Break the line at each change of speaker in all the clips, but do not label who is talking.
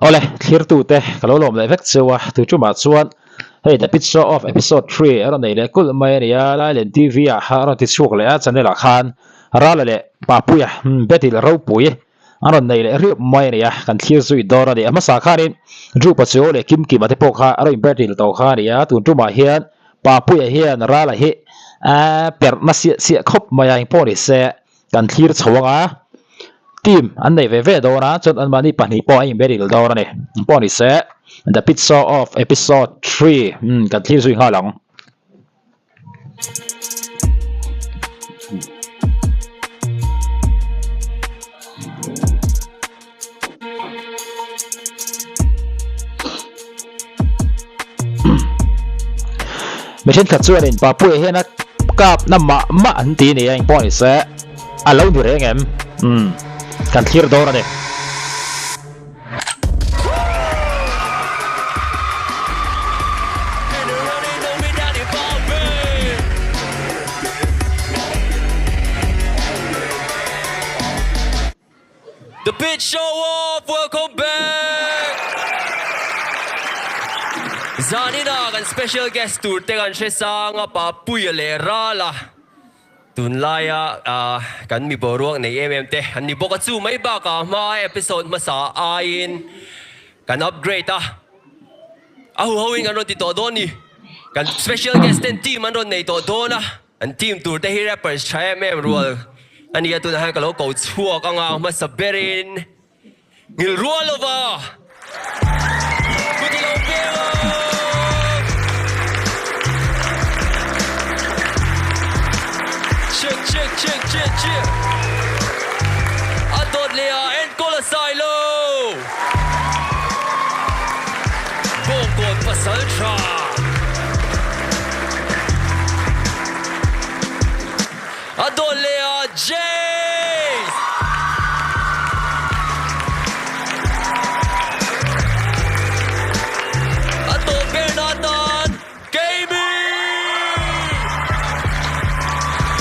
Awle, thlirtute ka lo lawm leh vek cheu a, tu tumah chuan hei The Pit Show Off Episode 3 a rawn nei leh kulh mai a ni a, Lailen TV ah a rawn ti chhuak leh a, channel ah khan Rala leh Papuia battle ropui an rawn nei leh riap mai a ni a, kan thlir zui dawn a ni. A hmasa khanin Drew Pachuau leh Kim Kima te pawh kha a rawn battle tawh kha a ni a, tun tumah hian Papuia hian Rala hi a perhna siah siah khawp mai a, engpawh ni se kan thlir chho ang a, team an nei ve ve dawn a, chuan anmahni pahnih pawh a inberil dawn a ni. Engpawh ni se The Pit Show Off Episode 3 kan thlir zui nghal ang. Mi thenkhat chuanin Papuia hian a kap na mah mah an ti ni a engpawh ni se a lo ni reng em umm kan thlir dawn a ni.
The Pit Show Off, welcome back! Zanina kan special guest tur te kan hre sang a, Papuia leh Rala tunlaia kan mi boruak nei em em te an ni bawk a, chu mai bakah hma episode hmasa aiin kan upgrade a, a huho in kan rawn ti tawh dawn ni, kan special guest ten team an rawn nei tawh dawn a. An team tur te hi rappers tha em em rual a nia, tunah hian ka lo ko chhuak anga hmasa berin ngil rual lova kut i lo peng a. Check check check check check A dawt leh a enkawl a sai lo. Bawngkawn pasal tha. A dawt leh a James! A tawp ber na tan Keimi!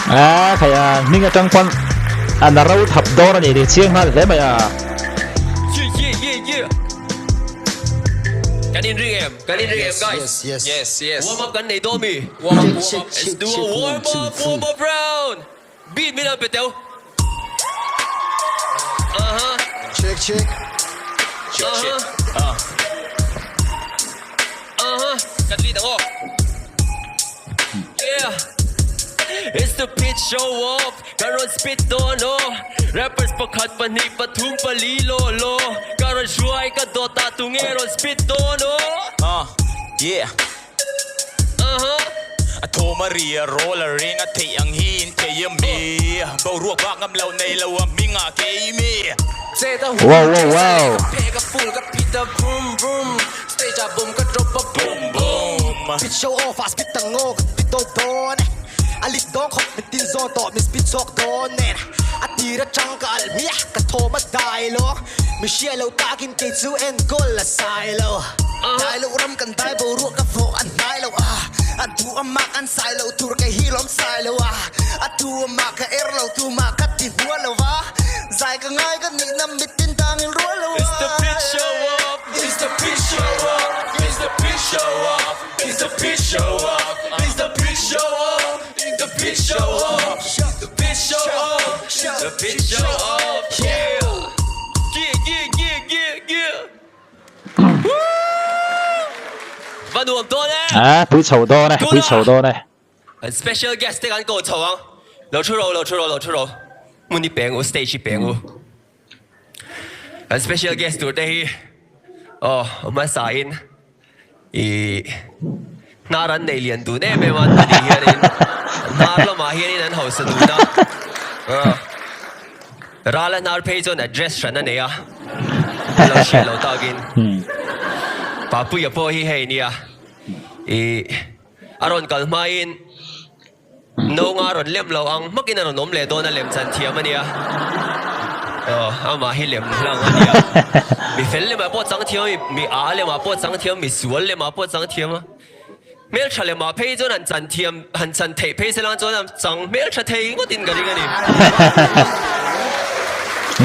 A khai a, hming atang pawn a na ro thap dawn a ni tih chiang nghal hle mai a.
Yeah yeah yeah yeah Kan inring em? Kan inring em guys?
Yes yes
Yes yes Warm up kan nei dawn mi?
Warm up warm up
Let's do a warm up warm up round Beat min han pe teu Uh-huh
Check check
Check check Uh-huh Uh-huh Kan lead ang aw Yeah It's the pit show off Ka rawn spit dawn aw Rappers pakhat pahnih pathum pali law law Ka rawn hruai ka dawt ah tunge rawn spit dawn aw
Uh, yeah.
Uh-huh.
A thawm a ri a roll a ring a theih ang hi in thei a mi Boruak bak ngam lo nei lo a hming ah kei mi
Wow wow wow.
Boom boom.
Pit show off ah spit ang aw ka spit do dawn A lit dawn khawp mitin zawn tawh min spit zawk dawn nen A tir atang ka alh hmiah ka thawm a dai lo Mi hria lo takin kei chu enkawl a sai lo Dai loh ram kan dai boruak ka vawh a hnai lo a A duh a mah kan sai lo tur kei hi lawm sai lo a A tu a mah ka er lo tu mah ka ti hnual lo va Zai ka ngai ka nihna mitin tangin rual lo
It's the
a
pit show off, it's the pit show off, it's the pit show off, it's the pit show off, it's the pit show off, it's the pit show off, the pit show off, the pit show off, yeah, yeah, yeah, yeah, yeah, yeah. Woo! Va nuam dawn e!
A pui chho dawn e, pui chho dawn e.
An special guest te kan ko chho ang. Lo thu ro, lo thu ro, lo thu ro. Hmun hi peng u, stage hi peng u. Kan special guest tur te hi aw hmasa in i hnar an nei lian dun em em a an tih hianin hnar lamah hianin an hausa dun a. Rala hnar phei chuan address hran a nei a, a lo hriat loh takin. Papuia pawh hi hei nia i A rawn kal hmain Nawnga a rawn lem lo ang hmakin a rawn awm leh dawn a lem chan thiam a nia. Aw, amah hi lem hlang a nia. Mi fel lemah pawh chang thiam a, mi a lemah pawh chang thiam a, mi sual lemah pawh chang thiam a. Hmeltha lemah phei chuan han chan thiam, han chan theih phei se lang chuan a chang hmeltha thei ngawtin ka ring a ni.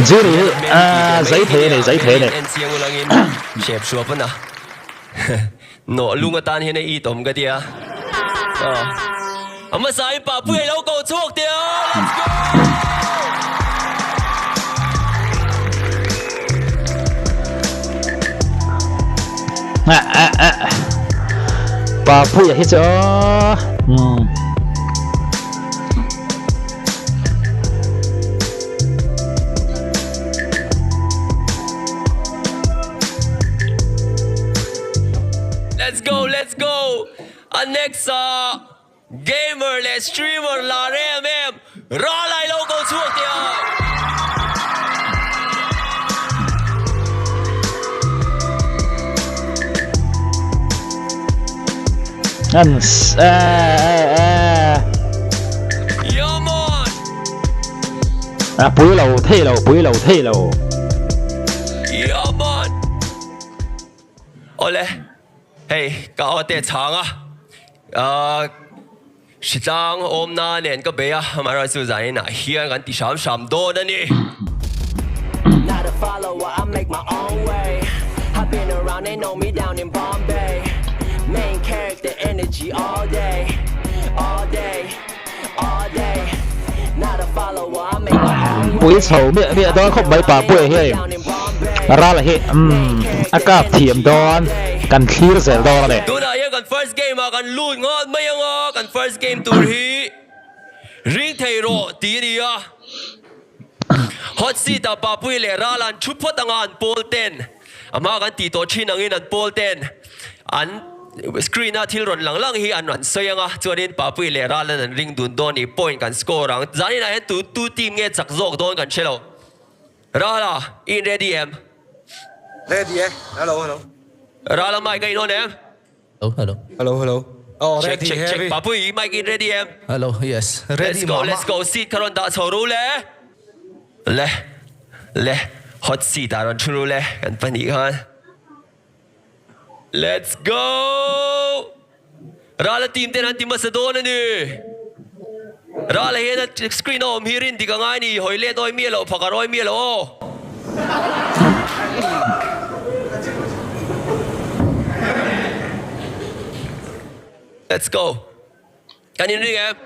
Jiri hi a zai thei a ni, zai thei a ni.
En chiang ulangin hrep hruap a na. Nawh lung atan hian a it awm ka tia. A hmasa in Papuia i lo ko chhuak teh a, let's go!
Papuia hi chu aw.
Let's go let's go a next ah gamer leh streamer lar em em Ralai lo ko chhuak teh a.
An eh eh.
Yeah man.
A pui lo thei lo pui lo thei lo.
Yeah man. Awle hei ka aw te chhang a ahh hritlang awmna nen ka bei a amaherawhchu chu zanin ah hian kan ti hram hram dawn a ni.
Pui chho miah miah dawn khawp mai Papuia hi Rala hi umm a kap thiam dawn kan thlir zel dawn a ni.
Tunah hian kan first game ah kan lut nghal mai ang a, kan first game tur hi ring thei rawh tih a ni a. Hot seat ah Papuia leh Rala an thu phawt ang a, an pawl ten a hma kan tih tawh thin angin an pawl ten an screen a thil rawn lang lang hi an rawn sawi ang a, chuanin Papuia leh Rala'n an ring dun dawn ni point kan score ang. Zaninah hian tu tu team nge chak zawk dawn kan hre lo. Rala, i in ready em?
Ready e. Hello, hello.
Rala mic a in on em?
Hello, hello.
Hello, hello. Oh,
Check,
ready,
check, check.
heavy.
Papui, i mic in ready em?
Hello, yes.
Let's
Ready
go,
mama.
let's go. Seat kha rawn dah chho ru le. Le, le. Hot seat ah rawn thu ru le. Kan pahnih khan. Let's go! Rala team ten an ti hmasa dawn a ni. Rala hian a screen a awm hi rin dik a ngai a ni. Hawi let awi miah loh, phakar awi miah loh aw. Let's go. Kan inring em?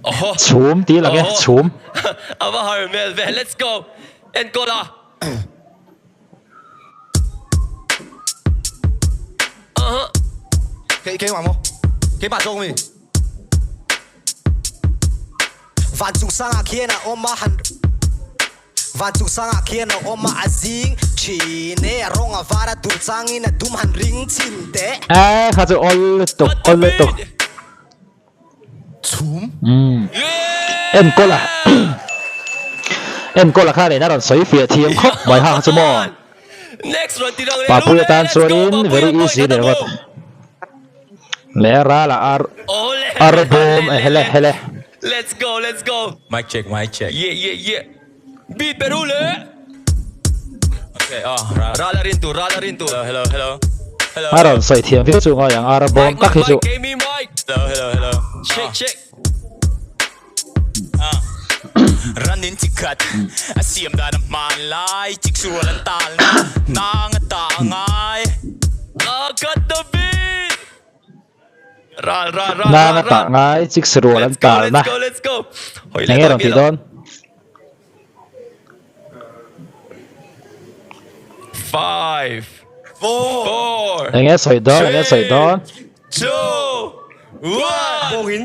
Oho.
Chhum tih lang e, chhum.
A va har hmel ve, let's go. Enkawl a. Aha.
Kei keimah maw? Keimah zawk mi?
Van chung sangah khian a awm a han Van chung sangah khian a awm a a zing thin e a rawng a var a dur changin a dum han ring chhin teh.
Eh kha chu awl lutuk awl lutuk.
Chhum.
Umm enkawl a enkawl a khan in a rawn sawi fiah thiam khawp mai ha chu maw. Papui atan chuanin very easy ni ringawt. Leh ral a ar ar bawm e hele hele.
Let's go let's go.
Mic check mic check.
Yeah yeah yeah. Beat peru le.
Okay oh ral.
Ral a rin tur ral a rin tur.
Hello hello hello. Hello.
A rawn sawi thiam viau chu ngawi ang ar bawm tak hi chu.
Mic mic mic mic.
Hello hello hello.
Check check.
Ran in chi khat a siam dan a hman lai chik sual an tal na nang a ta ngai.
Ah cut the beat. Ral ral ral
Nang a
ral
tah
ral.
ngai chik sual an
Let's go
tal na.
let's go let's go. Hawi
Eng
leh
nge
dawn
rawn tih
mi lo.
dawn?
5 4
Eng nge sawi dawn eng nge sawi dawn?
2 1
Bawng in.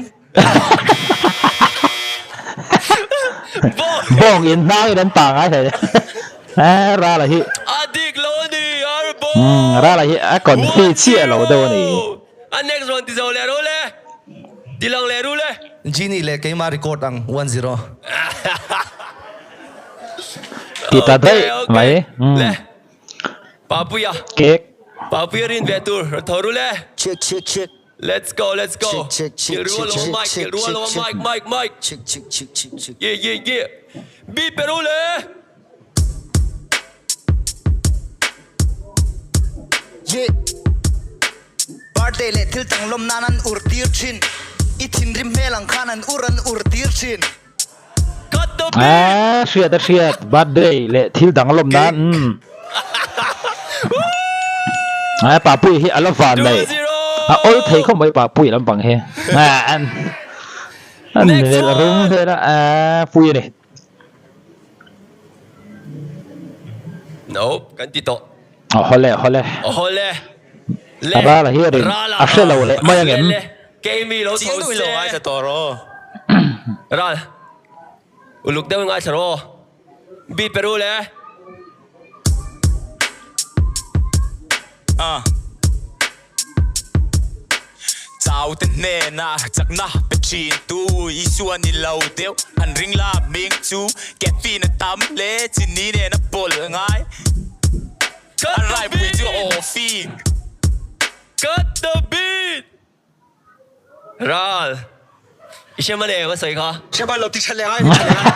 Bawng
Bawng in hnang in an tah ngai hle. Eh Rala hi.
A dik lo a ni ar bawng.
Umm Rala hi a confi chiah lo deuh a ni.
A next rawn ti zo leh ru le. Ti lang leh ru le.
Genie leh keimah record ang 1-0.
Ti ta daih mai. Umm.
Le. Papuia.
Cake.
Papuia rin ve tur rawn tho ru le.
Check check check.
Let's go let's go.
Check check check
Kilh rual
check
lo mic
check
kilh rual lo
check
mic mic mic.
Check check check check check.
Yeah yeah yeah. Beat pe ru le.
Yeah. Birthday leh thil tanglawm nan an ur tir thin. I thinrim hmel ang khan an ur an ur tir thin.
Cut the. the beat.
Ah, hriat a hriat birthday leh thil dang lawm nan umm. Ah, Papuia hi a la van mai. A awl thei khawp mai Papuia lampang hi. Ah, an an vel a rum vel a, ah pui a ni.
Nope, kan ti tawh.
Aw hawle hawle.
Aw hawle. Le.
Rala hi a rin a hre lo leh mai angem.
Le le. Keimi lo tho se.
Ngaithla tawh rawh.
Ral. Uluk deuh in ngaithla rawh. Beat pe ru le.
Ah. Chau te hnena chakna pe thin tu Isua ni lo deuh an ring la hming chu caffeine a tam hle chini nen a pawlh ngai a raipui chu a aw fik.
Cut the beat! Ral. I hre mah le ka sawi kha.
Hre mah lo ti tha leh ngai ti tha leh ngai.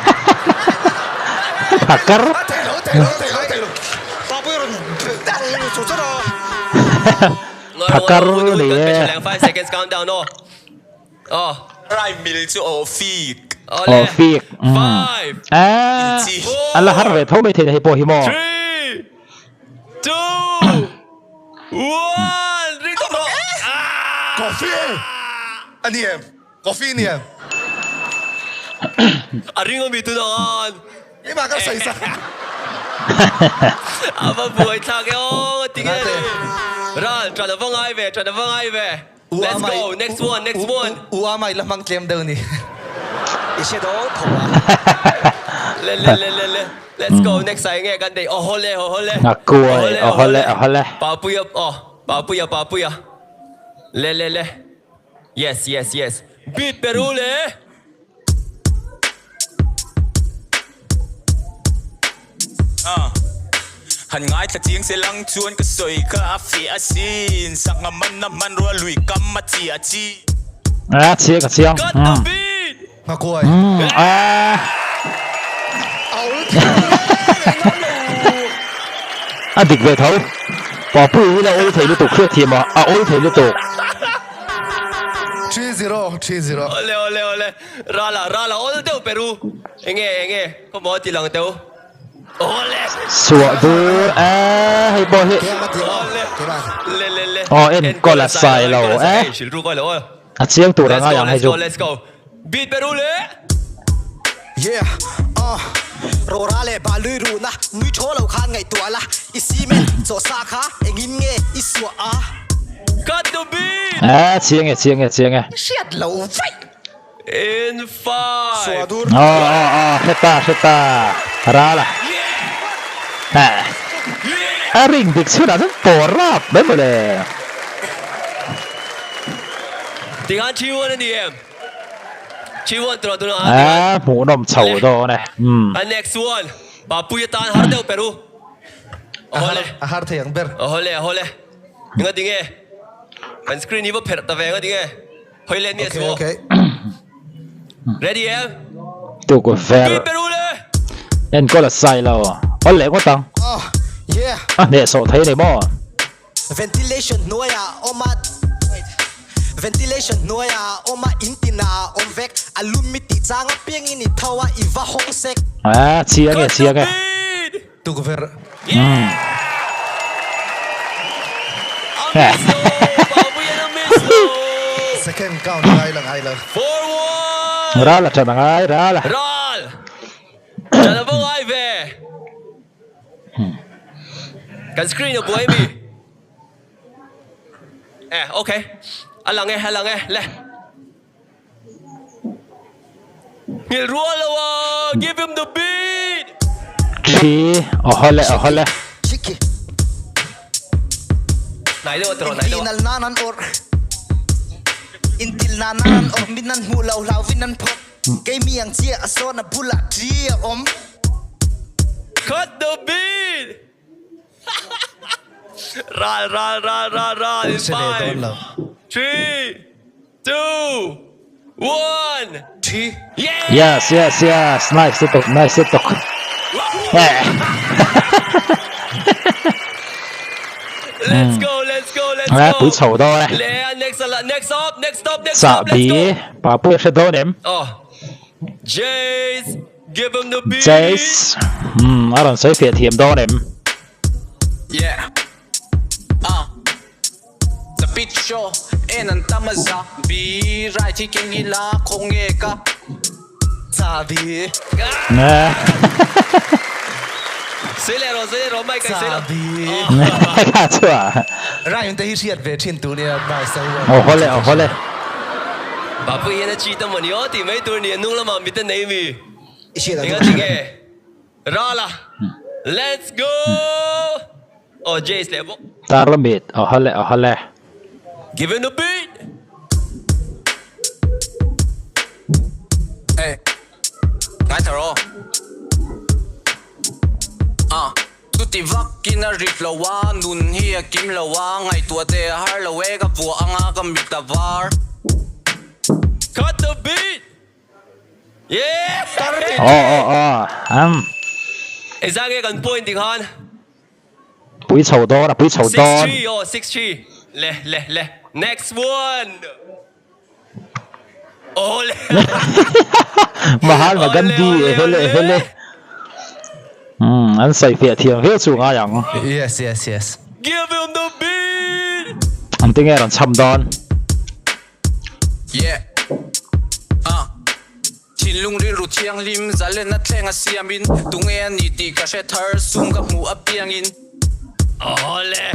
Phakar.
A thei lo thei lo thei lo thei lo. Papui rawn chu chu rawh.
Phakar ni e.
5 seconds countdown aw. Aw.
Rai mil chu aw fik.
Aw fik.
5
Eh. A la har ve tho mai thei na hei pawh hi maw.
3 2 1 Ring tawk rawh.
Coffee a ni em? Coffee ni em?
A ring a mi tun ang an.
Keimah ka sawi sak.
A va buai thlak e aw a ti nge ni. Ral, ṭan a va ngai ve, ṭan a va ngai ve. Let's go, next one, next one.
U Amai la hmang tlem deuh ni.
I hre dawn tho a.
Le le le le le. Let's go, next ah enge kan neih. Aw hawle, aw hawle.
A kuai, aw hawle, aw hawle.
Papuia, aw Papuia, Papuia. Le le le. Yes yes yes beat pe ru le.
Ah Han ngaithla chiang se lang chuan ka sawi kha a fiah asin Sangha man a hmanrua lui kam a chi a chi.
A chiang a chiang.
Cut the beat.
Nghakuai.
Ah. A dik ve tho. Papui hi la awl thei lutuk hriat thiam a, a awl thei lutuk.
3-0, 3-0.
Ole ole ole. Rala rala awl deuh peru. Enge enge khawmaw ti lang teu. Ole.
Suah dur e hei pawh hi.
Le le le.
Aw enkawl a sai lo e.
Hrilh ruk ailo aw.
A chiang tur a ngai ang hei chu.
Let's go, let's go. Beat pe ru le.
Yeah, uh, Rora leh Bahlui ruhna nui thaw lo khan ngaihtuah la, i cement chaw sa kha engin nge i suah a?
Cut the beat!
Eh, chiang e, chiang e, chiang e.
Hriat lo vaih!
In five.
Suah dur.
Aw, aw, aw, hre ta, hre ta. Ral a. Eh. A ring dik chhunah chuan pawr rap mai mawle.
Tikhan Chiwon a ni em? Chiwon tura tuna a
Eh, hmuhnawm chho dawn e. Umm.
A next one, Papui atan har deuh per u. Awle.
A har thei ang ber.
Awle, awle. Enga tinge? Kan screen hi va pherh ta ve enga tinge? Hawi let miah suh.
Okay, okay.
Ready em?
Tuk ver.
Beat per u le.
Enkawl a sai lo. Awl leh ngawt ang.
Oh, yeah.
A hnehsawh thei a ni maw?
Ventilation hnuaiah awm a wait Ventilation hnuaiah awm a in tinah a awm vek a lum i tih chang apiangin i tho a i va hawng sek.
Ah chiang e chiang e.
Tukverh. Second count ngai la ngai lo.
Ral a ṭan a ngai ral a.
Ral! Ṭan a va ngai ve. Kan screen a buai mi? Eh ok a lang e a lang e le. Nghilh rual lo a give him the beat.
Thi aw hawle aw hawle.
Hnai deuh a tawrh hnai deuh a.
Intinal nan an awrh Intil nan an awrh Min an hmuh lo hlau vin an phawk. Keimi ang chiah a sawn a bulah ṭi a awm.
Cut the beat! Ral, ral, ral, ral, ral in 5, 3, 2, 1.
Ṭhi.
Yeah!
Yes, yes, yes. Nice lutuk, nice lutuk.
Let's go, let's go, let's
Eh,
go.
pui chho dawn e.
Le, next, next up, next up, next up, let's
Chahbi
go.
Papui a hre dawn em?
Oh. Jace. Give him the beat.
Chase umm a rawn sawi fiah thiam dawn em?
Yeah Ah The Pit Show En an tam a za bi Rai thi keng ila khaw nge ka
Chahbi
Sawi leh rawh sawi leh rawh mic a sawi lo.
Chahbi
Kha chu a.
Rhyme te hi hriat ve thin tur nia nice a huan.
Aw hawle aw hawle.
Papu hian a cheat a mawni aw tih mai tur nia hnung lamah mit a nei mi.
I hriat ang
Enga
chu ka
ti
hria.
nge? Rala Let's go! Aw Jace leh bawk.
Tarlamit aw hawle aw hawle.
Give him the beat!
Hey Ngaithla rawh Ah Chuti vakin a rit lo a, nun hi a kim lo a, ngaihtuah te a har lo e, ka vuah anga ka mit a var.
Cut the beat! Yeah!
Aw aw aw am.
Engzah nge kan point tikhan?
Pui chho dawn a pui chho dawn.
6-3 aw 6-3 le le le next one! Aw le
Mahatma
Aw le
Gandhi
aw le aw
ehele
le
ehele Umm an sawi fiah thiam viau chu ngai ang.
Yes yes yes.
Give him the beat!
An tinge rawn cham dawn.
Yeah Ah Thinlung rilru thianghlim zalenna thleng a siamin tunge a ni tih ka hre thar sum ka hmuh apiangin.
Awle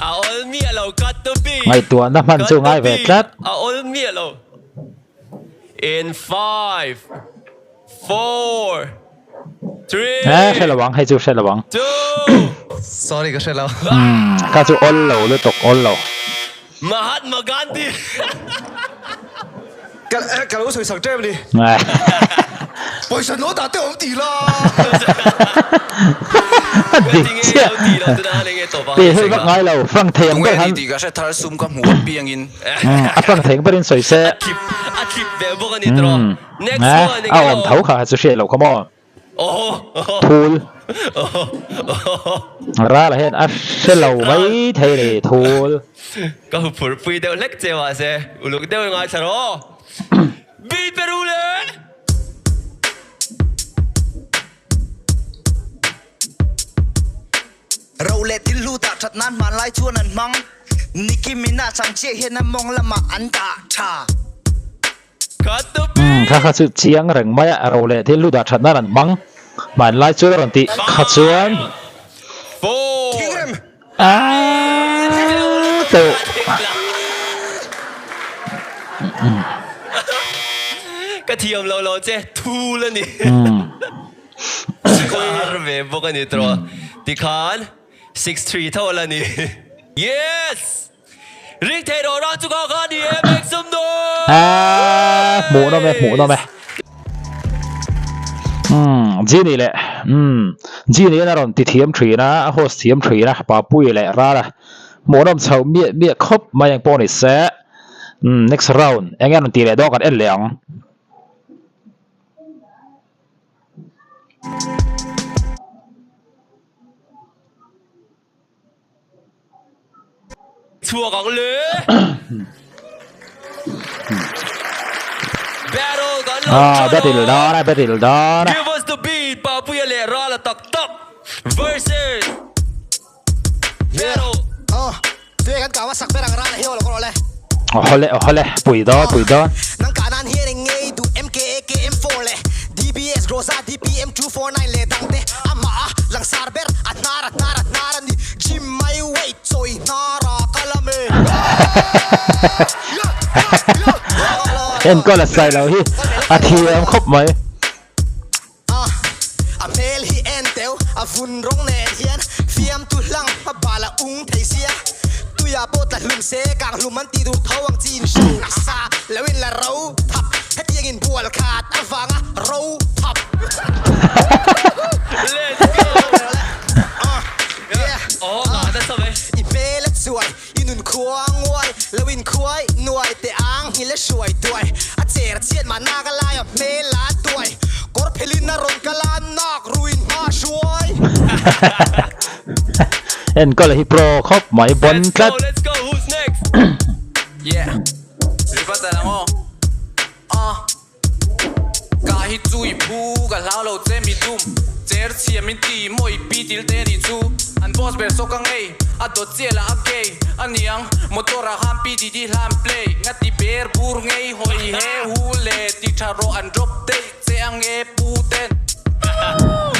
a awl miah lo cut the beat
Ngaihtuahna hman
cut
chu
the
ngai ve
beat
tlat.
a awl miah lo in five four three
Eh hre lo ang hei chu hre lo ang.
two
Sorry ka hre lo.
Umm kha chu awl lo lutuk awl lo.
Mahatma Gandhi.
Ka ka lo sawi sak ṭem a ni. Pawisa lo dah te awm ti la.
Dik chiah. Tih hei vak ngai lo, frank thei ang ber han.
Tunge ni tih ka hre thar sum ka hmuh apiangin.
A frank thei ang berin sawi se.
A tlip a tlip ve bawk a ni tawh. Next one
A awm tho kha chu hriat loh kha maw. Thul. Rala hian a hre lo mai thei a ni thul.
Ka hu phur pui deuh hlek che mahse uluk deuh i ngaithla rawh. Beat pe ru le!
Ro leh thil hlu dah that nan hmanlai chuan an hmang. Nikimin a chang chiah hian a mawng lamah an dah tha.
Umm kha kha chu chiang reng mai a, ro leh thil lu dah that nan an hmang hmanlai chu a rawn tih kha chuan aaa teuh.
Ka thiam lo lo che thul a ni. Ka har ve bawk a ni tawh. Tikhan 6-3 tho a la ni. Yes! Ring thei rawh rang chu kha kha ni e make some noise!
Aaa hmuh nawm e hmuh nawm e. Umm Genie leh umm Genie hian a rawn ti thiam thin a a host thiam thin a Papuia leh Rala hmuh nawm chhoh miah miah khawp mai ang pawh ni se umm next round eng nge a rawn tih leh dawn kan en leh ang.
Chhuak ang le. Battle kan lo
Ah,
tan
battle
a.
dawn a, battle dawn a.
Give us the beat, Papuia leh Rala tak tak versus Battle.
Aw, tunge kan kau a sak ber ang Rala hi aw lo ka rawh le.
Aw hawle, aw hawle, pui dawn, pui dawn.
Nang kah nan hian eng nge i duh MKAKM4 leh DBS Groza DPM249 leh dangte amah a langsar ber a hnar a hnar a hnar a ni Gym mai weight chawi hnar a kal a me
Enkawl a sai lo hi a thiam khawp mai.
A hmel hi en teuh, a vun rawng nen hian fiamtu hlang a bal a ung thei sia. Tuia pawh tla hlum se, kang hlum an tih dur tho ang chi in hru nasa lo in la ro thap. Hetiang in bual khat avanga ro thap.
Let's go!
I hmel a chuai. I nun khua nguai lo in khuai nuai teh ang hi le hruai tuai a cher chhiat mah nak a lai a hmel a tuai kawr phelin a rawn kal a nak ruin hma hruai.
Enkawl hi pro khawp mai bon
Let's go
tlat.
let's go who's next?
Yeah Riva ta lang aw Ah Ka hi chu i phu ka hlau lo thiam in ti mawi pi til te nih chu an boss ber saw ka ngei a dawt chiah lah a gay aniang motor ah khan pi didi hlan play nga ti ber bur ngei hawi he hu le ti tha rawh an drop daih che ange pu ten.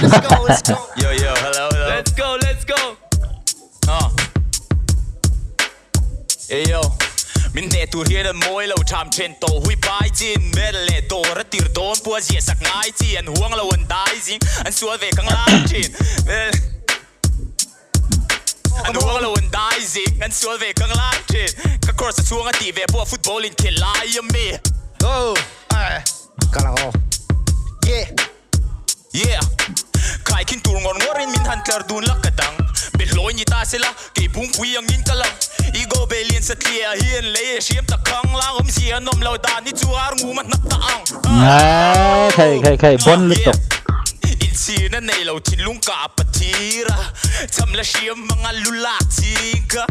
Let's go let's go.
Yo yo hello hello.
Let's go let's go.
Ah. Eyo, min hneh tur hian an mawi lo tham then tawh hui pai chin mel leh dawr a tir dawn pawh a ziah sak ngai chi an huang lo an dai zing an sual ve kang lai thin mel an huang lo an dai zing an sual ve kang lai thin ka cross a chhuang a tih ve pawh football in khelh lai a mi.
Oh, ka lang aw.
Yeah.
Yeah! Khai khin tur ngawr ngawr in min han tlar dun la ka dang. Be hlawi ni ta sela, kei bungpui ang in ka lang. Ego be lian satliah hian lei a hriam tak khang lang awm zia an awm lo dan hi chu ar ngum a hnap ta ang.
Ngai khai khai khai bon lutuk.
Inchhirna nei lo thinlung ka pathir a, cham la hriam hmanga lu lak ching kha.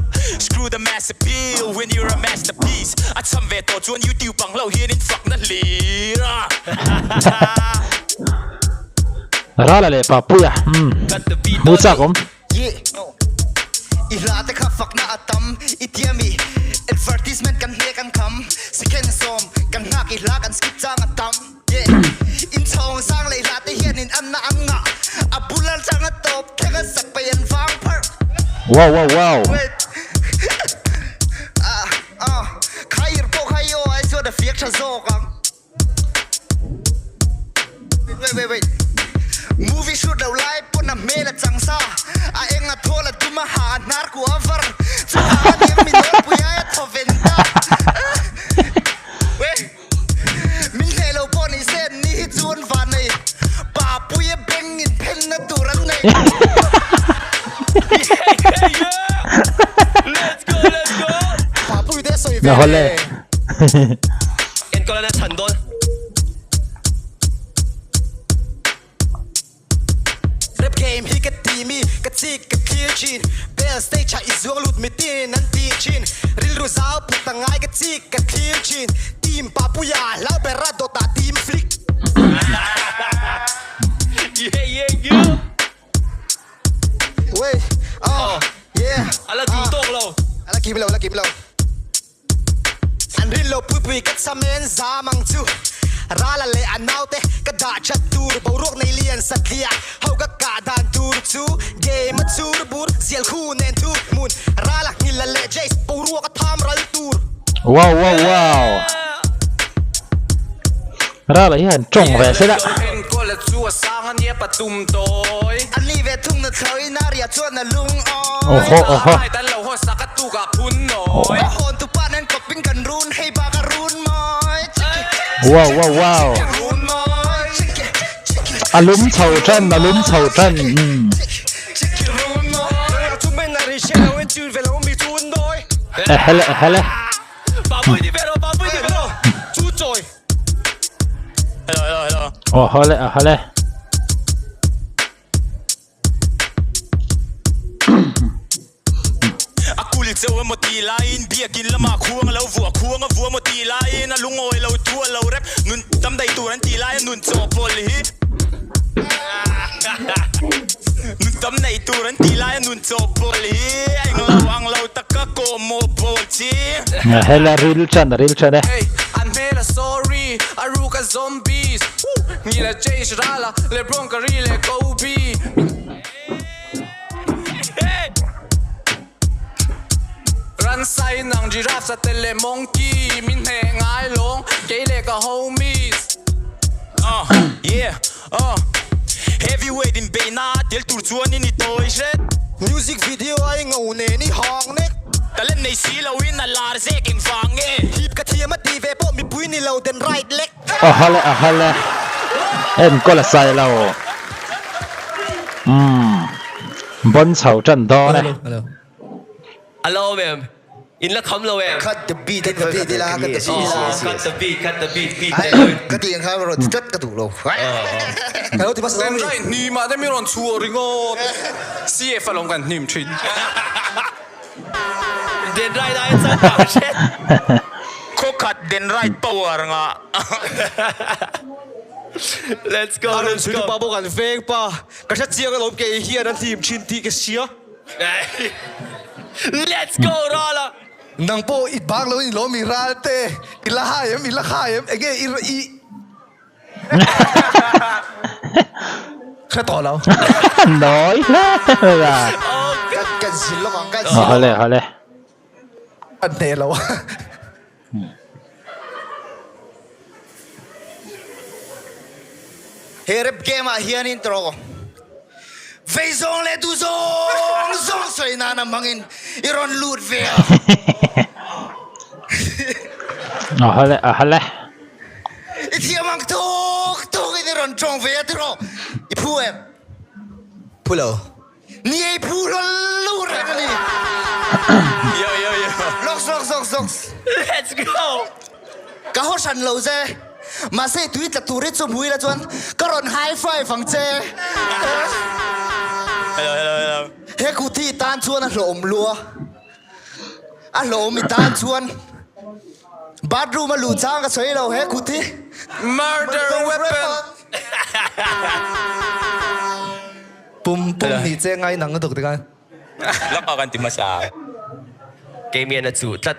Screw the mass appeal when you're a masterpiece. A cham ve tawh chuan YouTube ang lo hian in fakna hlir a.
Rala leh Papuia umm hmu chak awm.
Yeah I hla te kha fakna a tam i tia mi advertisement kan hne kan kham second sawm kan nghak i hla kan skip chang a tam yeah in chhawng sang leh hla te hian in anna an ngah a bul atanga tawp thleng a sak pei an vang pharh.
Wow wow wow.
Wait ah ah kha ir pawh kha i aw ai chuan a fiak tha zawk ang. Wait wait wait Movie shoot lo lai pawn a hmel a chang sa A eng a thawl a dum a ha a hnar ku a var Chu vang a niang min nawlpui ai a thaw ven ta Weh Min hleh lo pawh ni se an ni hi chu an van nei Papui a beng in phen na tur an nei
Let's go let's go
Papui te sawi ve
Nahawle.
Enkawl a chhan dawn.
Rap game hi ka ti mi ka chik ka clear thin Bell stage ah i zuang lut mitin an ti thin Rilru zau put a ngai ka chik ka clear thin Team Papuia hlau ber a dawt ah team flick.
Yeah yeah yeah.
Wait, oh, yeah.
A la duh tawk lo.
A la kim lo, a la kim lo. An rin lo pui pui ka cham en zam ang chu. Rala leh a naute ka dah that tur boruak nei lian satliah ho ka kah dan tur chu game a chur bur zial khu nen thu hmun Rala nghilh a leh Jace boruak a tham ral tur.
Wow wow wow. Rala hi han tawng ve se la. Oho oho. Wow wow wow. A lum chho tan a lum chho tan umm. Ehele ehele.
Hello hello hello.
Aw hawle aw hawle.
A kul cheu emaw tih laiin biakin lamah khuang a lo vuah khuang a vuah emaw tih laiin a lungawi lo tu a lo rep nun tam daih tur an tih laia nun chawhpawlh hi nun tam neih tur an tih laia nun chawhpawlh hi a englo ang lo taka kawhmawh bawl chi.
Hela ril tan a ril tan e.
Hey, an hmel a sorry, a ruk a zombies Woo! Ngil a change ral a, Lebron ka ri leh Kobe Ran sai nang giraffe sa tel leh monkey Min hneh ngai lawng, kei leh ka homies Yeah, Heavyweight in beihna a tel tur chuan i ni tawi hret.
Music video a i ngo nen i hang nek.
Talent nei si lo in a lar zek eng vang nge.
Hip ka thiam a ti ve pawh mipui ni lo den right lek.
Aw hale aw hale enkawl a sai lo umm bon chho tan dawn e.
A lo em? In la kham lo em?
Cut the beat cut the beat ila cut the beat
ila. Cut the beat cut the beat beat te lo.
Ka ti ang kha rawn ti tlat ka duh lo. Ka lo ti hmasa
zawk. Rai hnim ah te mi rawn chhuah ringawt. CF alawm kan hnim thin.
Den right ai chuan tak hret.
Khaw khat den right power nga.
Let's go,
A rawn
let's
chhui
go.
tu pa bawk an veng pa. Ka hre chiang alawm kei hian an hlim thin tih ka hria.
Let's go Rala.
Nang pawh i bang lo in lawm i ral te i la hai em i la khai em enge i i hre tawh lo.
Nawi hle mai a.
Kan kan zin lawk ang kan zin lawk.
Hawle hawle.
An hneh lo.
He rap game ah hianin tawh vei zawng leh duh zawng zawng sawi nana hmangin i rawn lut ve a.
Ahale ahale.
I thiam ang thuk thukin i rawn tawng ve a tiraw? I phu em? Phu lo. Ni ei phu hlawl lo reng a ni.
Yo yo yo.
Lawks lawks lawks lawks.
Let's go.
Ka haw hran lo che. Mahse tui tla tur hi chu hmui la chuan ka rawn high five ang che.
Hello hello hello.
He kut hi i tan chuan a hlawhawm lua. A hlawhawm i tan chuan bathroom a luh chang ka sawi lo he kut hi.
Murder weapon.
Pum pum nih che ngai nang lutuk tikhan.
Lak a kan ti hmasa.
Keimian a chuh tlat.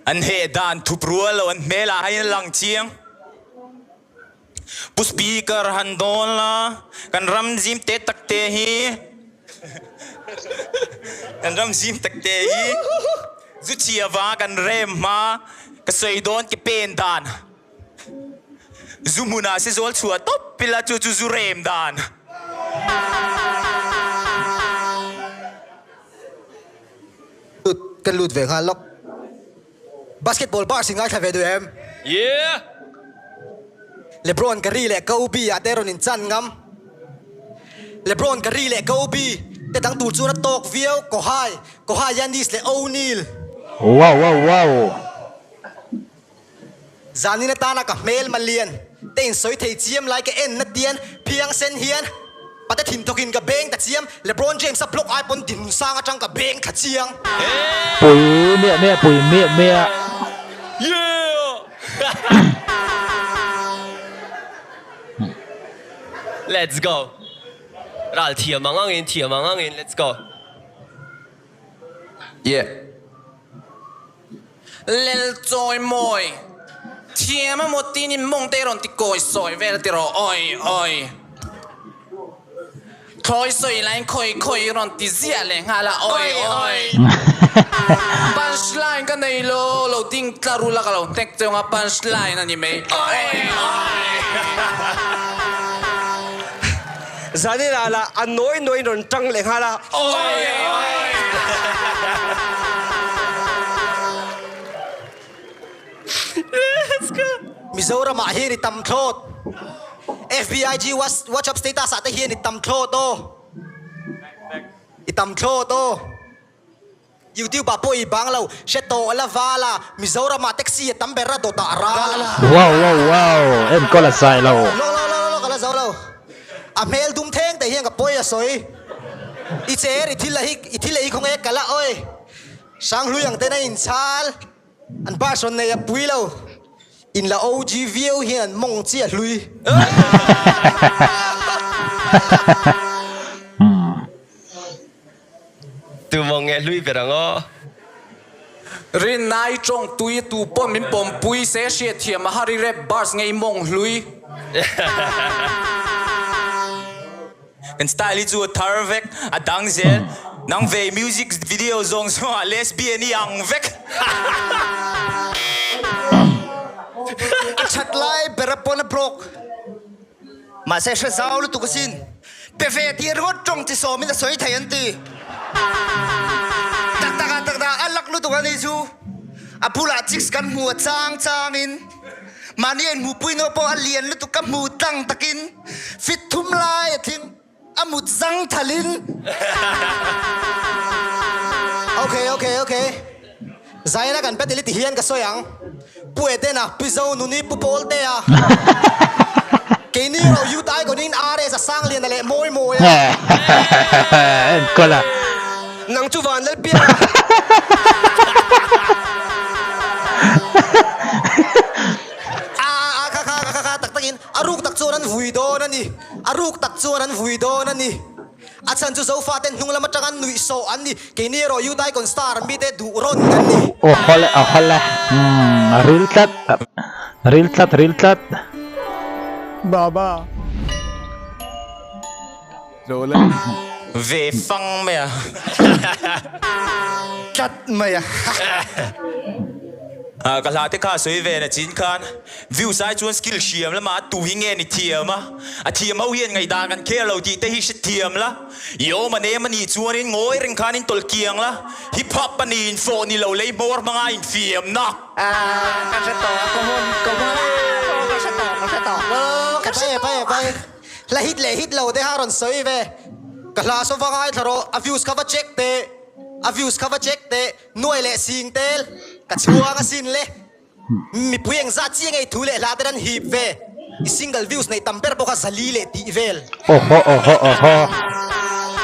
An heh dan thup rual lo an hmel ah hian a lang chiang. Pu Speaker han dawn la kan ram zim te tak te hi kan ram zim tak te hi zu chhia vang kan rem hma ka sawi dawn ke pen dan. Zu hmunah si zawl chhuah tawp ila chu chu zu rem dan.
Lut kan lut ve nghal lawk. Basketball bars in ngaithla ve duh em?
Yeah!
LeBron Curry leh Kobe ah te rawn in chan ngam. LeBron Curry leh Kobe te dang tur chuan a tawk viau. Kohai, Kohai Giannis leh O'Neal.
Wow wow wow.
Zanin atana ka hmel malian te in sawi thei chiam lai ka en na tian phiang sen hian pate thin thawkin ka beng ta chiam LeBron James a block ai pawn dinhmun sang atang ka beng thla chiang.
Pui miah miah pui miah miah.
Yeah! Let's go. Ral thiam ang angin thiam ang angin let's go.
Yeah. Lel chawi mawi thiam a maw tin in mawng te rawn ti kawi sawi vel ti rawh awi awi. Thlawi sawi lain khawi khawi rawn ti ziah leh nghal a awi awi. Punch line ka nei lo, lo ding tla rul a ka lo hnek cheu nga punch line a ni mai awi awi.
Zanina lah a nawi nawiin rawn tang leh nghal a.
Awi awi.
Mizoram ah hian i tam thlawt. FBIG WhatsApp status ah te hian i tam thlawt aw. I tam thlawt aw. YouTube ah pawh i bang lo, hre tawh la val a, Mizoram ah taxi a tam ber a dawt ah a ral a.
Wow wow wow enkawl a zai lo.
Lo lo lo lo ka la zo lo. A hmel dum theng te hian ka pawi a sawi. I cher i thil a hi i thil ei khawnge ka la awi. Hranghlui ang ten a inchhal. An bus rawn nei a pui lo. In la OG viau hian an mawng chiah hlui.
Tu maw nge hlui ber ang aw.
Rinai tawng tui tu pawh min pawmpui se hriatthiam a hari rep bars ngei mawng hlui. Kan style hi chu a thar vek, a dang zel. Nang ve music video zawng zawng ah lesbian i ang vek.
A that lai ber a pawn a broke. Mahse hre zau lutuk asin. Pe ve tih ringawt tawng chi sawmin a sawi thei an ti. Tak tak ah tak tak a lak lutuk a ni chu. A bulah chicks kan hmu a chang changin mahni a inhmuhpui nawh pawh a lian lutuk ka hmu tlang takin fit thum lai a tling a mut zang thalin. Okay okay okay. Zaina kan pe tili ti hian ka sawi ang. Pu Edena, Pi Zonuni, Pu Pawltea. Keini erawh Youth Icon in RS a Sangliana leh Mawi Mawi a.
Enkawl a.
Nang chu van lal piang a.
A a a kha kha kha kha. vui dawn a ni. A ruk tak chuan an vui dawn a ni. A chhan chu Zofaten hnung lam atanga nuihsawh an ni. Keini erawh Youth Icon Star mite duh rawn an ni.
Aw hawle aw hawle umm a ril tlat ril tlat ril tlat.
Baba. Zo le.
Ve fang mai a.
Tlat mai a.
Ka hla te kha sawi ve na chin khan views ai chuan skill hriam lama a tu hi nge ni thiam a, a thiam ho hian ngaihdan kan care lo tih te hi hre thiam la, i awm a nem a nih chuanin ngawi reng khan in tawlh kiang la, hip hop a ni in fawh ni lo lei hmawr hmanga infiam na.
Ka hre tawh ka hmun ka hmun ka hre tawh ka hre tawh
ka hre tawh. Hla hit leh hit lo te kha rawn sawi ve. Ka hla saw va ngaithla rawh, a views kha va check teh, a views kha va check teh, nuai leh sing tel, ka chhuang asin le. Mipui engzah chi ngei thu leh hla ten an hip ve. I single views neih tam ber pawh kha zali leh tih vel.
Awhaw awhaw awhaw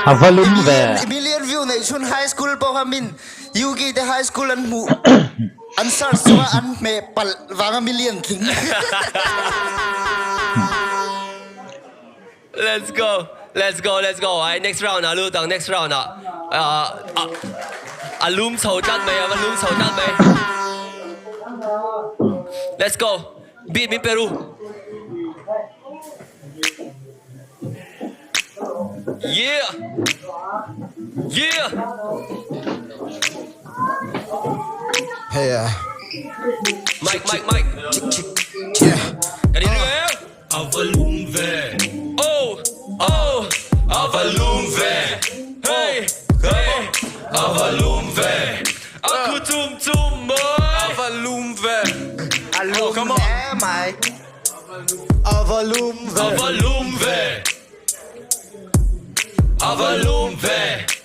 a va lum ve.
I million view neih chhun high school pawh kha min Yugi te high school an hmuh an search chunga an hmeh palh vanga million tling.
Let's go let's go let's go ai next round ah lut ang next round ah ah a lum chho tlat mai a va lum chho tlat mai let's go beat min pe ru. Yeah! Yeah!
Hey uh.
Mic, mic, mic.
Chick chick yeah.
Ka ni ring em? Ava lum ve. Oh, oh, ava lum ve. Hey, hey, ava lum ve. A khu chum chum mai.
Ava lum ve.
A lum hle mai.
Ava lum ve.
Ava lum ve. Ava lum ve.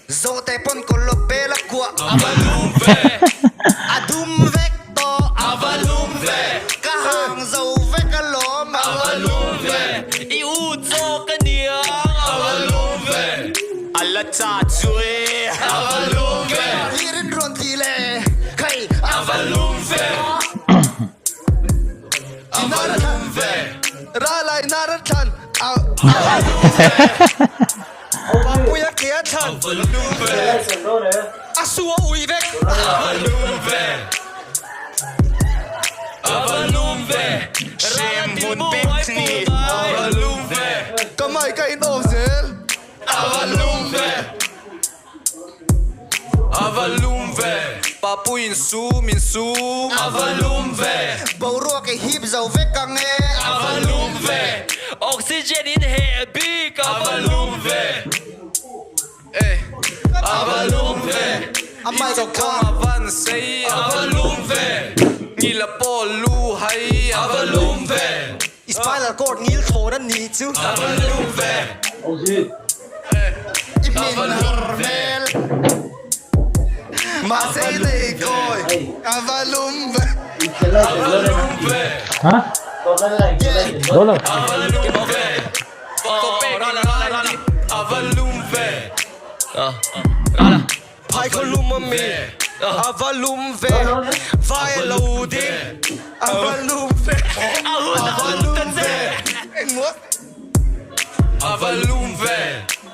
Zawhte pawn kawlawp bel a kuah.
Ava lum ve.
A dum vek tawh.
Ava lum ve.
Ka hang zo vek alawm.
Ava lum ve. I u zawk a niang. Ava lum ve.
A la cha chu e.
Ava lum ve.
Hlir in rawn ti le. Khai.
Ava lum ve.
Ralai nara thlan a Papuia ke a thlan
A su a ui vek.
Hrem hmun pek ni.
Ka mic a in off zel.
A va lum ve. Papuiin su min su.
A va lum ve.
Boruak i hip zo vek ang e.
A va lum ve. Oxygen in heh bik. A va lum ve.
Eh.
A va lum ve.
A mic a
kha. A van sei.
A va lum ve.
Ngila pawh lu hai.
A va lum ve.
I spinal cord ngil thlawn a nih chu.
A va lum ve.
I hmin har hmel. Mahse i nei kawi a va lum ve.
Ha? Dawn lo.
Phai khaw lum a mi a va lum ve. Vai a lo ding a va lum ve.
A va lum ve.
A va lum ve.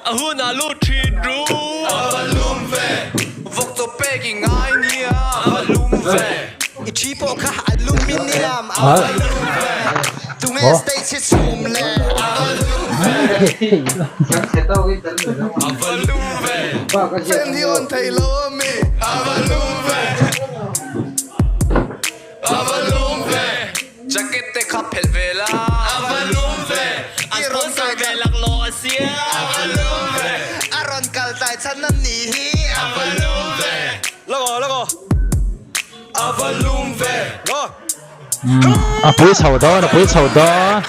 A hun a lut thin ru.
A va lum ve. Vawk chaw pek i ngai nia. A va lum ve.
I thi pawh kha a lum in i lam. A va lum ve.
Tunge stage hi chhum le. A va lum ve.
A va lum ve.
Fan hi awn thei lo a mi.
A va lum ve. A va lum ve. Jacket te kha phelh ve la.
A va lum ve. A sponsor ve laklawh a sia.
A va lum ve. A rawn kal tlai chhan a nih hi.
A va lum ve.
Lawk aw, lawk aw.
A va lum ve.
Lawk.
A pui chho dawn, a pui chho dawn.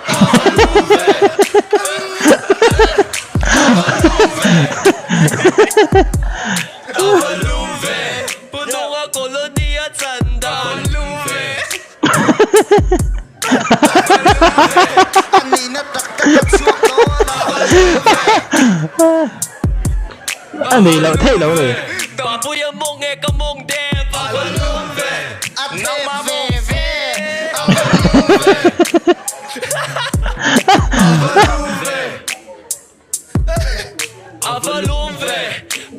A va lum ve.
Pu Nunga colony a chan dan.
A nihna tak tak a chhuak dawn a.
A nei loh theih lo ni.
Papuia mawng e ka mawng dep.
A thep ve ve. A va lum ve.
A va lum ve.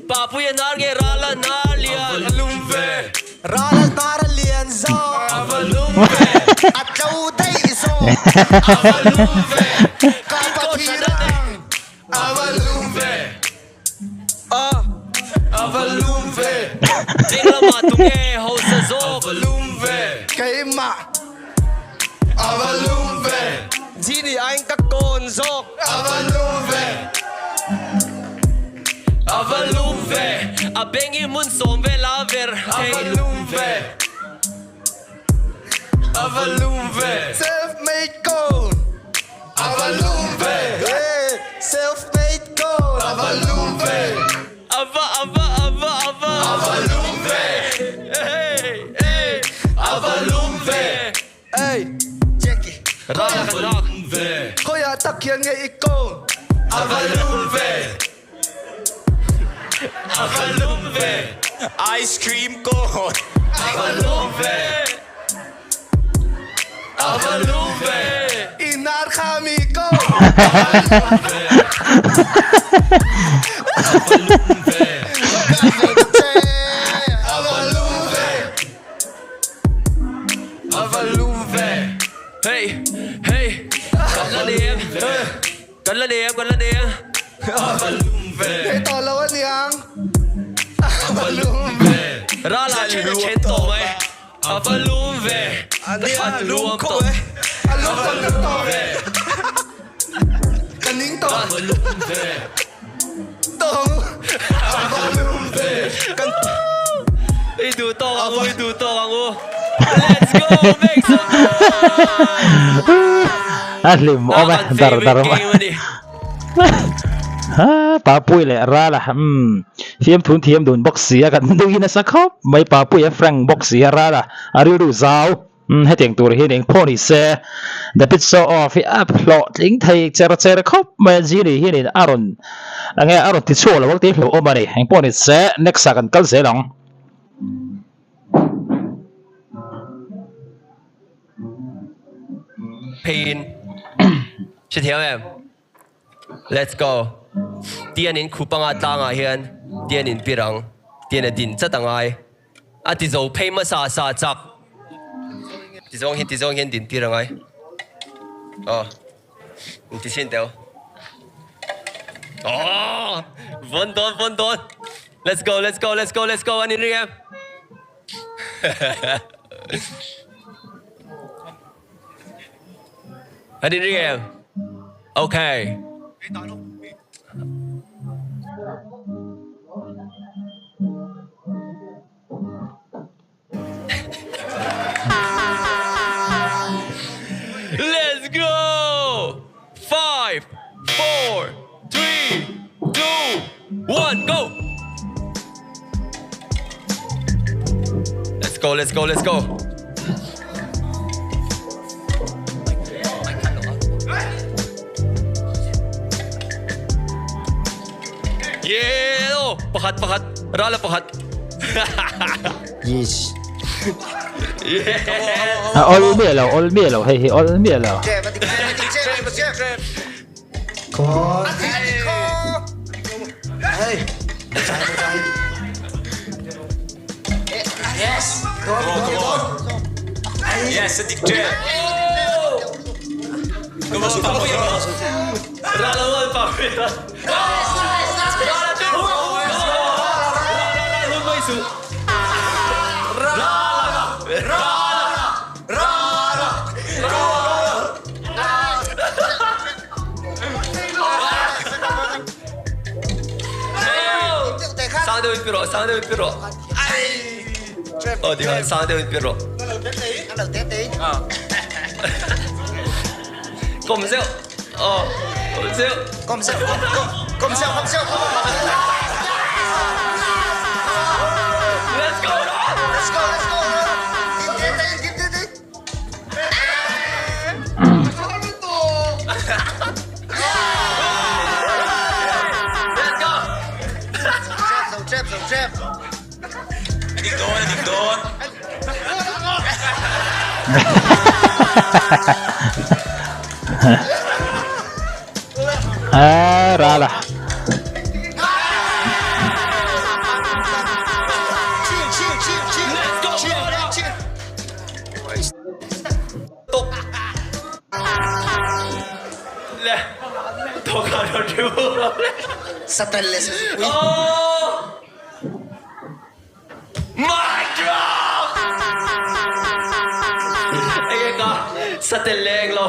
Papuia nar nge ral a nar lian. A va lum ve.
Ral a nar a lian zawk.
A va lum ve.
A tlo daih zawk.
A va lum ve.
Ka pathir ang.
A va lum ve. A a va lum ve.
Ding lamah tunge hausa zawk.
A va lum ve.
Keimah.
A va lum ve.
Genie aiin ka kawn zawk.
A va lum ve.
A va lum ve. A beng hi hmun sawm vel a ver
thei. A va lum ve. A va lum ve.
Self made cone.
A va lum ve.
Self made cone.
A va lum ve.
A va a va a va a va.
A va lum ve.
Hey hey. A va lum ve.
Hey.
Jackie.
Ral a kan hak.
Khawiah tak hian nge i cone? A va lum ve.
A va lum ve.
Ice cream cone.
A va lum ve. A va lum ve.
I nar kha mi cone.
A va lum ve.
A va lum ve.
A va lum ve. Hey hey. Kan la ni em? Kan la ni em? Kan la ni em?
A va lum ve. Hei tawh lo a niang. A va lum ve.
Rala chen a chen tawh mai. A va lum ve.
A nia lum khawp e. A lum tak tak tawh ve. Ka ning tawh.
A va lum ve.
Tawng. A va lum ve. Kan.
I duh tawk ang u, i duh tawk ang u. Let's go make some noise!
A hlim awm e, dar dar awm. Ha Papui leh Rala umm fiamthun thiam dun bawk si a kan nui nasa khawp mai Papui a frank bawk si a Rala a rilru zau umm hetiang tur hian eng pawh ni se The Pit Show Off hi a hlawhtling thei cher cher khawp mai a Genie hianin a rawn enge a rawn ti chhuak lo ang tih hlauhawm a ni eng pawh ni se next ah kan kal zel ang.
Pheiin hrethiam em? Let's go. Tian in khup anga tlangah hian tian in pir ang. Tian a din chat angai. A ti zo phei hmasa sa chak. Ti zawng hian ti zawng hian din tir angai. Aw. In ti chin teu. Aw! Vawn dawn vawn dawn. Let's go let's go let's go let's go an inring em. An inring em? Okay. Let's go! 5, 4, 3, 2, 1, go! Let's go, let's go, let's go. Yeah! Oh, pakhat, pakhat. Rala pakhat.
Yes.
A awl miah lo, awl miah lo hei hi awl miah lo.
Yes.
Yes, a dik ṭep.
Sang deuh in pi rawh, sang deuh in pi rawh. Aw ti khan sang deuh in pi rawh. Kawm zeuh. Aw, kawm zeuh.
Kawm zeuh, kawm zeuh, kawm zeuh.
Let's go!
Let's go, let's go.
Let's go!
Trap, trap, trap.
A dik dawn, a dik dawn.
A ral a.
Mic drop! Enge ka satel le englo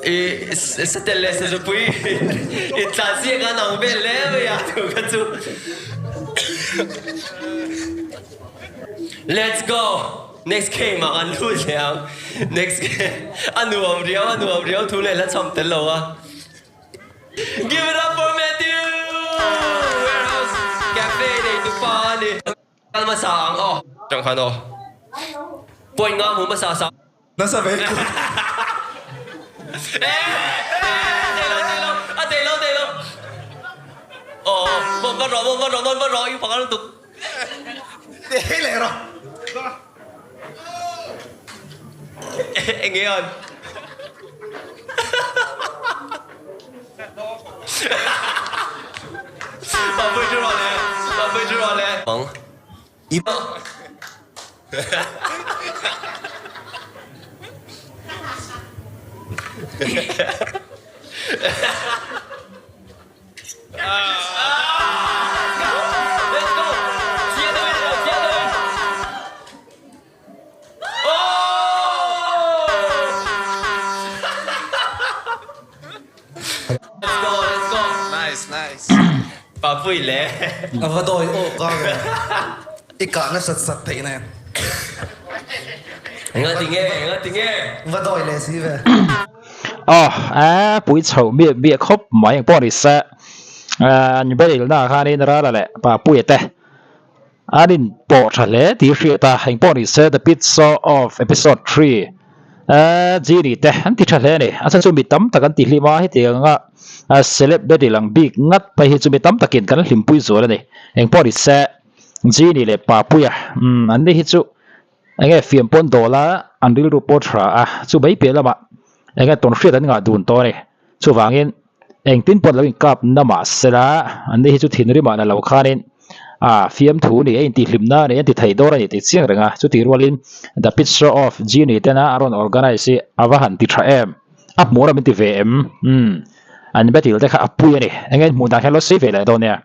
i satel le sazupui in tlan siak an ang vel hle mai a tu kha chu. Let's go! Next game ah kan lut leh ang. Next game a nuam riau a nuam riau thu leh la cham tel lo a. Give it up for Matthew! Warehouse Cafe nei tu pa a ni. Kal hmasa ang aw. Tang khan aw. Point nga hmu hmasa sa.
Nasa ve ku.
Eh! Eh! Thei lo thei lo. A thei lo thei lo. Aw aw. Bawm va rawh bawm va rawh bawm va rawh i pakhat lutuk.
Hei leh rawh.
Enge an? Papui chu rawh le, papui chu rawh le. Bang.
A va dawi awk a ve. I kah nasat sat theih nen. Va dawi leh si ve.
Aw a pui chhoh miah miah khawp mai ang pawh ni se an berilna ah khanin Rala leh Papuia te an inpawh tha hle tih hriat a engpawh ni se The Pit Show of Episode 3 Genie te an ti tha hle a ni a chhan chu mi tam tak an ti hlim a hetiang anga celeb battle ang bik ngat phei hi chu mi tam takin kan hlimpui zual a ni engpawh ni se Genie leh Papuia an ni hi chu Enge fiam pawn dawl a, an rilru pawh tha a, chu mai piah lamah enge tawn hriat an ngah dun tawh a ni. Chuvangin engtin pawn lo inkap na mah sela, an ni hi chu thinrimah na lo khanin a fiamthu ni a intihhlimna a ni an ti thei dawn a ni tih chiang reng a. Chutih rualin The Pit Show of Genie tena a rawn organise hi a va han ti tha em? A hmuh ram in ti ve em? Umm an battle te kha a pui a ni. Enge in hmuh dan hian lo sei ve leh dawn nia.